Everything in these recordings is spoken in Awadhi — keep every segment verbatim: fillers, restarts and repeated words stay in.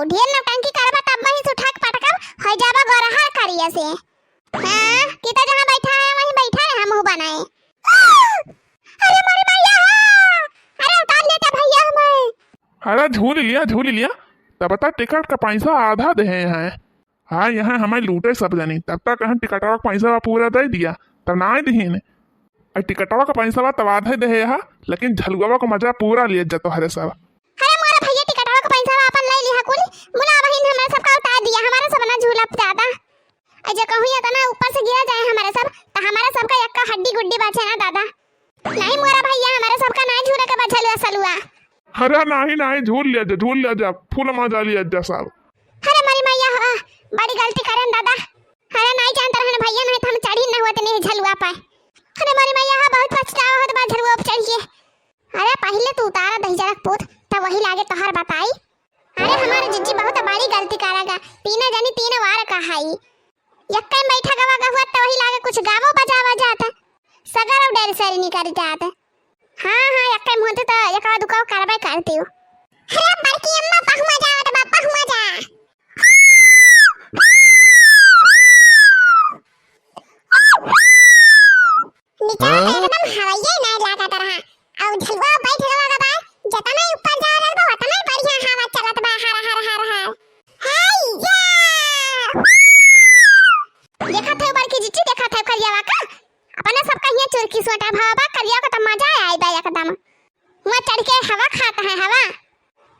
ढेर नौटंकी करबा तब वहीं से उठा के पटकब, होइ जाबा गोरहर करिया से। हाँ, कि तो जहाँ बैठा है वहीं बैठा है, हम मुँह बनाए। अरे मोरे भैया हो, अरे उतार लेता भैया हमें। अरे झूल लिया, झूल लिया, तब तक टिकट का पैसा आधा देहे हैं। हाँ, यहाँ हमें लूटे सब जनी, तब तक हम टिकटवा का पैसा पूरा दे दिया, तब ना दिहिन। अरे टिकटवा का पैसा तब आधे देहे हा, लेकिन झलुआवा का मजा पूरा लिया जा तोहरे सब। अरे मोरे भैया, टिकटवा का पैसा अपन ले लिहा कुल, मुला बहिन हमारे सबका उतार दिया, हमारे सब ना झूलब दादा। अरे जे कहूँ इतना ऊपर से गिरा जाए हमारे सब, तो हमारे सबका यक्का हड्डी गुड्डी बचे ना दादा। नहीं मोरे भैया, हमारे सबका नहीं झूले के बा झलुआ सलुआ। अरे नहीं, नहीं, झूल लिया जा, झूल लिया जा, फुल मजा लिया जा सब। अरे मोरी मैया हो, बड़ी गलती करेन दादा। अरे नहीं जानत रहन भैया, नहीं तो हम चढ़ी न होत नहीं झलुआ पे। अरे मोरी मैया हो, बहुत पछतावा होत बा झलुआ पे चढ़ के। अरे पहिले तू उतारा दहिजरा के पूत, तब वही लागे तोहर बताई। अरे हमारे जिज्जी बहुत बड़ी गलती करा गा, तीनों जनी तीनों वार का हाई। यक्के में बैठा गवा गहुआ तो वही लागे कुछ गावो बजावा जात। सगर और डेर सर निकल जात। हाँ, हाँ, यक्के में होते तो यकवा दुकाव करबे करती हूँ। अरे बड़की अम्मा, बहु मजा आवत बा, बहु मजा। नीचा तो हाँ? एकदम हवाइये नहीं लागत रहा। और झलुआ बैठ गवा गवा, जतना ही ऊपर जा रहल बा, उतना ही बढ़िया हवा चलत बा, हर, हर, हर, हर। हाय या! देखत है बड़की जिज्जी, देखत है करियावा का? अपने सब कहिए चुरकी सोटा भावा बा, करिया का तो मजा आई बा एकदम। वहाँ चढ़ के हवा खात है, हवा।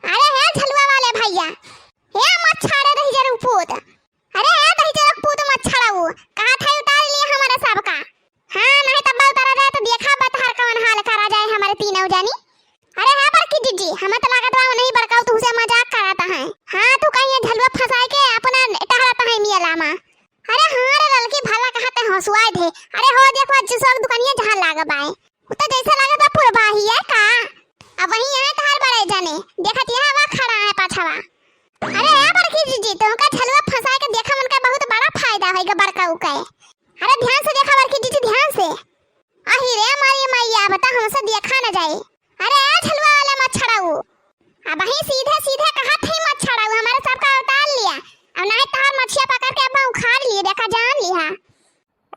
अरे हे झलुआ वाले भैया, हे मच्छर दहिजर पूत, अरे हे दहिजर पूत मच्छर, वो कहा था उतार लिया हमारे सबका। हाँ, नहीं तब उतारा जाए तो देखा बा तोहार कौन हाल करा जाए हमारे तीनों जानी। अरे हाँ बड़की जिज्जी, हमें तो लागत बा नहीं बड़का तुमसे मजाक कराता है। हाँ, तू कहीं ये झलुआ फंसाए के अपना टहराता है मियाँ लामा। अरे हाँ रे ललकी, भला कहा ते हंसुआए थे। अरे हो देखो, अच्छी सब दुकानिया जहाँ लाग बाए, वो तो जैसे लागत बा पुरबाही है का। अब वहीं यहाँ तोहार बड़े जाने, देखत यहाँ वह खड़ा है पाछवा। अरे ए बड़की जिज्जी, तुमका झलुआ फंसाए के देखा, उनका बहुत बड़ा फायदा होइगा बड़का उके। अरे ध्यान से देखा बड़की जिज्जी, ध्यान से। अही रे मारी मैया, बता हमसे देखा न जाए। अरे ए झलुआ वाला मच्छरऊ, अब ही सीधे सीधे कहा थे मच्छरऊ, हमारे सबका उतार लिया। अब नहीं तोहार मछिया पकड़ के अब उखाड़ लिए, देखा जान लिहा।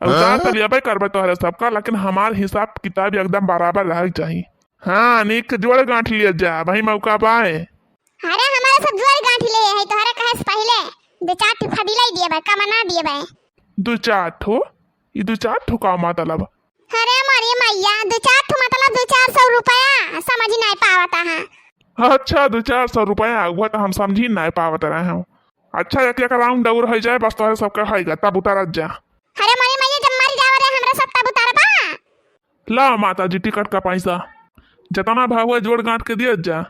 उतार तो हाँ? लेबे करबे तोहरे सबका, लेकिन हमार हिसाब किताब एकदम बराबर रहे के चाही। हाँ, नीक जोड़ गांठ लिया जा, भाई मौका बाए। अरे हमारे सब जोड़ गांठ ले है, तोहरे कहे से पहले दो चार ठो फदिलाई दिए बे, कम ना दिए बे। दो चार ठो? ई दो चार ठो का मतलब? अरे मोरी मैया, दो चार ठो मतलब दो चार सौ रुपया, समझ नहीं पावता है। अच्छा, दो चार सौ रुपया, वह तो हम समझी नहीं पावत रहे हैं। अच्छा, एक एक राउंड और हो जाए, बस तोहरे सबका होइगा, तब उतारत जा। अरे मोरी मैया, जब मर जावा रे हमरा सब, तब उतारबा? ला माता जी, टिकट का पैसा, जितना भाव है जोड़ गांठ के दिया जा।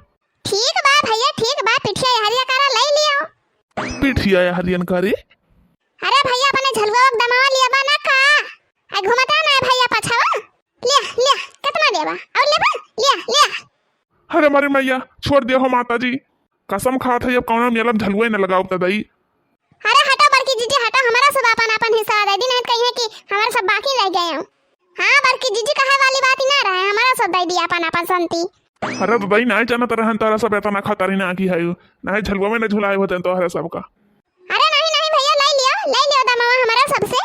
ठीक बा भैया, ठीक बा, पिठिया हरिया करा ले लियो। पिठिया हरियन करे? अरे भैया, अपने झलुआ के दमावा लिया बा ना का? आ घुमता ना भैया पछवा। लिया, लिया, कितना देबा? और लेबा? लिया, लिया। अरे मोरी मैया, छोड़ दिया हो माता जी, कसम खात है, अब कौनो मेला में झलुआ न लगाओ त दई। अरे हटो बड़की जिज्जी, हटो, हमारा सब अपन अपन हिस्सा दे दी, नहीं तो कहिए कि हमारा सब बाकी रह गए हो। हाँ बड़की जिज्जी, कहे वाली बात ही ना रहे, हमारा सब दे दी अपन अपन संती। अरे तो दई, नहीं जानत रहन तोहरा सब इतना खतरनाक ही है, नहीं झलुआ में न झुलाए होते तोहरा सबका। अरे नहीं नहीं भैया, ले लियो, ले लियो दमावा हमारा सबसे,